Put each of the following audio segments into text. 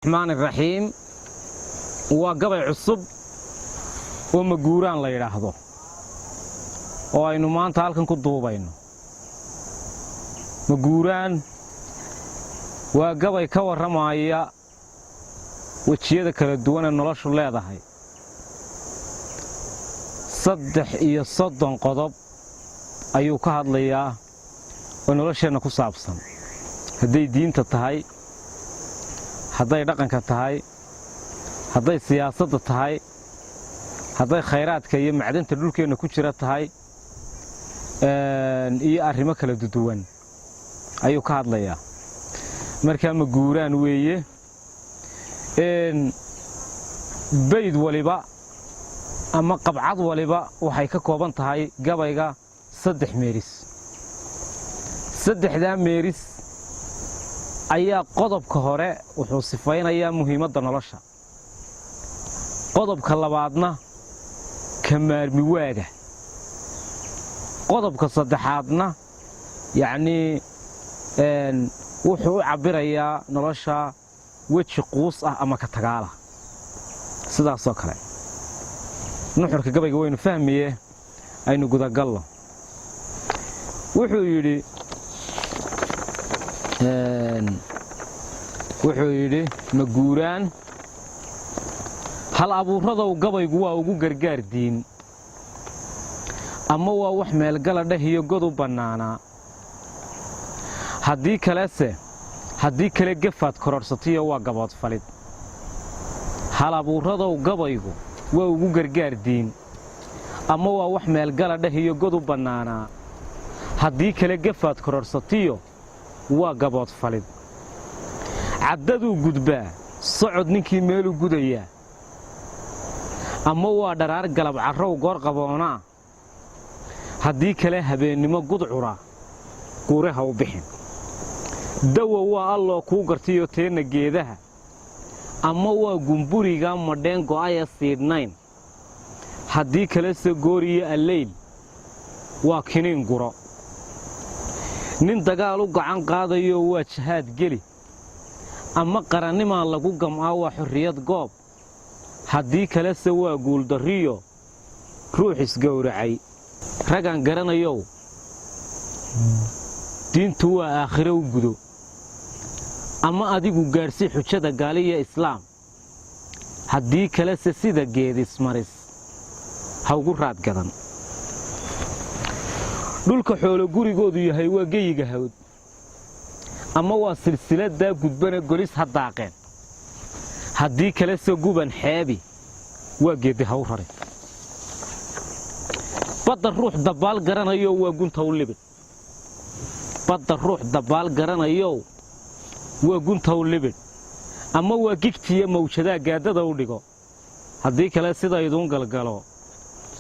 Raxmaan iraxiim. Waa gabay cusub oo Maguuraan la yidhaahdo oo aynu maanta halkan ku duubayno. Maguuraan waa gabay ka warramaya wejiyada kala duwan ee noloshu leedahay. 33 qodob ayuu ka hadlayaa oo nolosheenna ku saabsan, hadday diinta tahay, hadday dhaqanka tahay, hadday siyaasadda tahay, hadday khayraadka iyo macdanta dhulkeenna ku jira tahay, iyo arrimo kala duwan ayuu ka hadlayaa. Markaa Maguuraan weeye. Bayd waliba ama qabcad waliba waxay ka kooban tahay gabayga saddex meeris. Saddexdaa meeris ayaa qodobka hore wuxuu sifaynayaa muhiimadda nolosha, qodobka labaadna ka maarmi waaga, qodobka saddexaadna yacnii wuxuu u cabbirayaa nolosha weji quus ah ama ka tagaala. Sidaasoo kale nuxurka gabayga waynu fahmaye, aynu gudagallo. Wuxuu yidhi Maguuraan: Hal abuurradow, gabaygu waa ugu gargaar diin, ama waa wax meelgala dheh iyo god u bannaanaa. Haddii kalese, haddii kale gefaad kororhsatiyo waa gaboodfalid. Hal abuurradow, gabaygu waa ugu gargaar diin, ama waa wax meelgala dheh iyo god u bannaanaa. Haddii kale gefaad kororhsatiyo waa gaboodfalid. Caddaduu gudbaa socod ninkii meelu gudayaa, ama waa dharaar galab carrow goor qaboonaa. Haddii kale habeennimo gudcura guure ha u bixin. Dawa waa Alloo kuu gartiyo teenna geedaha, ama waa gumburiga madheen go'aya siidhnayn. Haddii kalese gooriyo alleyl waa kiniin guro. Nin dagaal u gacan qaadayoo waa jahaad geli, ama qarannimaa lagu gam'aa waa xorriyad goob. Haddii kalese waa guuldarriyo ruux isgowracay. Ragaan garanayow, diintu waa aakhiro u gudo, ama adigu gaadhsi xujada gaaliya islaam. Haddii kalese sida geedismaris ha ugu raadgadan. Dhulka xoolo gurigoodu yahay waa geyiga hawd, ama waa silsiladdaa gudbana golis ha daaqeen. Haddii kalese guban xeebi waa geeddi ha u rari. Badda ruux dabbaal garanayo waa gunta u libidh. Badda ruux dabbaal garanayow waa gunta u libidh, ama waa gigtiya mawjadaa gaaddada u dhigo. Haddii kale sidayduun galgalo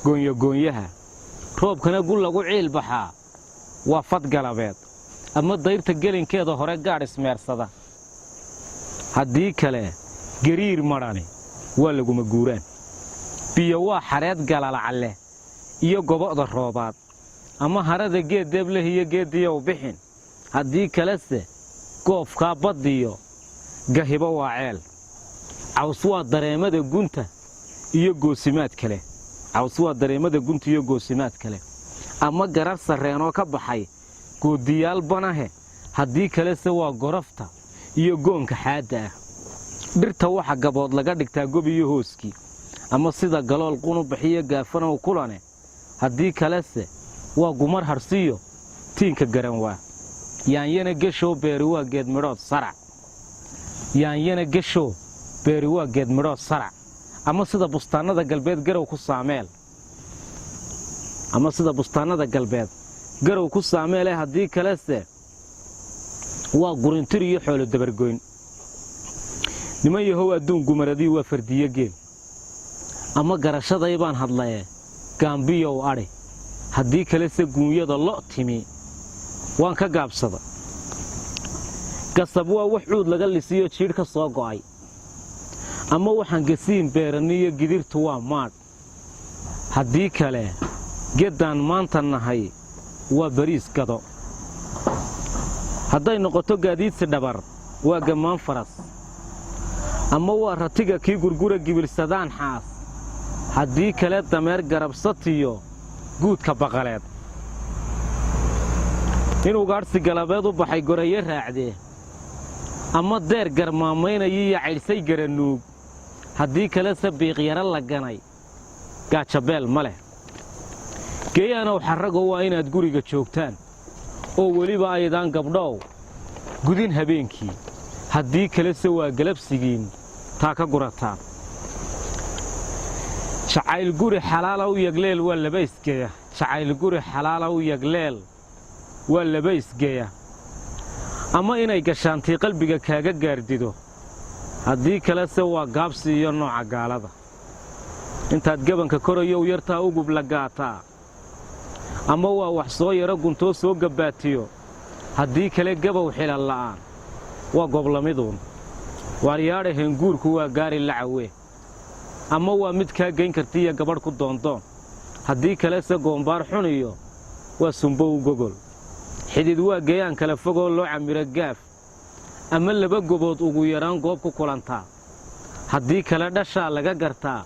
goonyogoonyaha. Roobkana gun lagu ciil baxaa waa fad galabeed, ama dayrta gelinkeeda hore gaadh ismeersada. Haddii kale gariir madhani waa laguma guuraan. Biyo waa xareed galalacalle iyo gobo'da roobaad, ama harada geed deebleh iyo geeddiyow bixin. Haddii kalese goofkaa baddiyo gahibo waa ceel. Caws waa dareemada gunta iyo goosimaad kale. Caws waa dareemada gunta iyo goosimaad kale, ama garar sarreenoo ka baxay goodiyaal banahe. Haddii kalese waa gorofta iyo goonka xaadda ah. Dhirta waxa gabood laga dhigtaa gob iyo hooskii, ama sida galool qunu bixiyo gaafanow kulane. Haddii kalese waa gumar harsiyo tiinka garanwaa. Yaanyana geshoo beeri waa geedmidhood sarac. Yaanyana geshoo beeri waa geedmidhood sarac, ama sida bustaannada galbeed garow ku saameel, ama sida bustaannada galbeed garow ku saameele. Haddii kalese waa gurintir iyo xoolo dabargoyn. Niman yahow, adduun gumaradii waa fardiyo geel, ama garashaday baan hadlaye gaambiyow adhi. Haddii kalese guunyada lo' timi waan ka gaabsada. Gasab waa wax cuud laga lisiyo jiidh ka soo go'ay, ama waxaan gasiin beeraniyo gidirtu waa maadh. Haddii kale geddaan maanta nahay waa bariis gado. Hadday noqoto gaadiidsi dhabar waa gammaan faras. Ama waa ratiga kii gurgura gibilsadaan xaas, haddii kale dameer garabsatiyo guudka baqaleed. Inuu gaadhsi galabeed u baxay gorayo raacdee, ama deer garmaamaynaya iyo caydhsay garanuug, haddii kalese biiqyaro la ganay gaajabeel ma leh. Geeyaanow xarrago waa inaad guriga joogtaan, oo weliba aydaan gabdhow gudin habeenkii, haddii kalese waa galabsigiin taa ka gurataan. Jacayl guri xalaala u yagleel waa laba isgeya. Jacayl guri xalaala u yagleel waa laba isgeya. Ama inay gashaantii qalbiga kaaga gaardido, haddii kalese waa gaabsi iyo nooca gaalada. Intaad gabanka korayow yartaa ugub la gaataa, ama waa wax soo yaro guntoo soo gabbaatiyo, haddii kale gabow xilan la'aan waa goblamiduun. Waaryaadha heenguurku waa gaari lacawe. Ama waa mid kaa geyn kartiiyo gabadh ku doondoon, haddii kalese goombaar xun iyo waa sumbow gogol. Xidid waa gayaan kala fogoo loo camiro gaaf, ama laba gobood ugu yaraan goob ku kulantaa, haddii kale dhashaa laga gartaa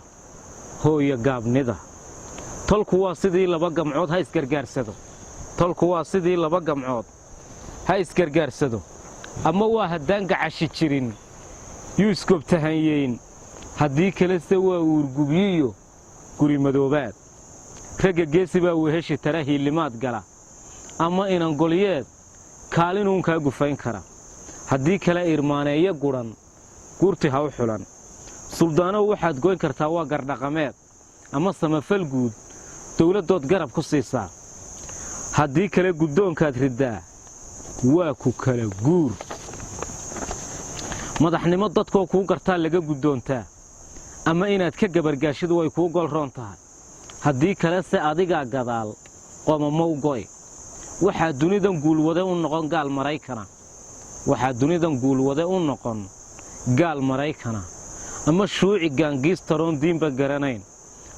hooyo gaabnida. Tolku waa sidii laba gamcood, ha isgargaarsado. Tolku waa sidii laba gamcood, ha isgargaarsado. Ama waa haddaan gacashi jirin yuu isgobtahanyeyn, haddii kalese waa uurgubyiyo guri madoobaad. Ragga geesi baa weheshi tara hiilimaad gala, ama inangolyeed kaalinuun kaa gufayn kara, haddii kale irmaaneeyo gudhan guurti ha u xulan. Suldaanow waxaad goyn kartaa waa gardhaqameed ama samafal guud dawladdood garab ku siisaa, haddii kale guddoonkaad riddaa waa ku kala guur. Madaxnimo dadkoo kuu gartaa laga guddoontaa, ama inaad ka gabargaashidu way kuu golroon tahay, haddii kalese adigaa gadaal qomamow go'y. Waxaa dunidan guulwade u noqon gaal Maraykana. Waxaa dunidan guulwade u noqon gaal Maraykana ama shuuci gaangiistaroon diinba garanayn,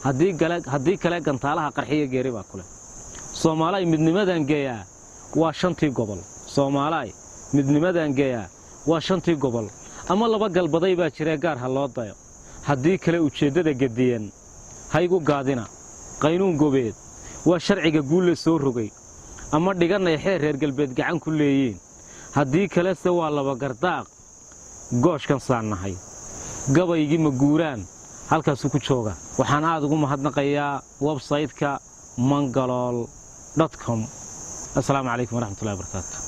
haddii kale gantaalaha qarxiya geeri baa kule. Soomaalaay midnimadan geeyaa waa shantii gobol. Soomaalaay midnimadan geeyaa waa shantii gobol, ama laba galbaday baa jiree gaar ha loo dayo, haddii kale ujeeddada gediyan haygu gaadina. Qaynuun gobeed waa sharciga guulle soo rogay, ama dhiganay xeer reer galbeed gacan ku leeyiin, haddii kalese waa laba gardaaq gooshkan saannahay. Gabaygii ma guuraan halkaasuu ku jooga. Waxaan aad ugu mahadnaqayaa website-ka mangalool.com. Assalaamu calaykum waraxmatullahi barakaatu.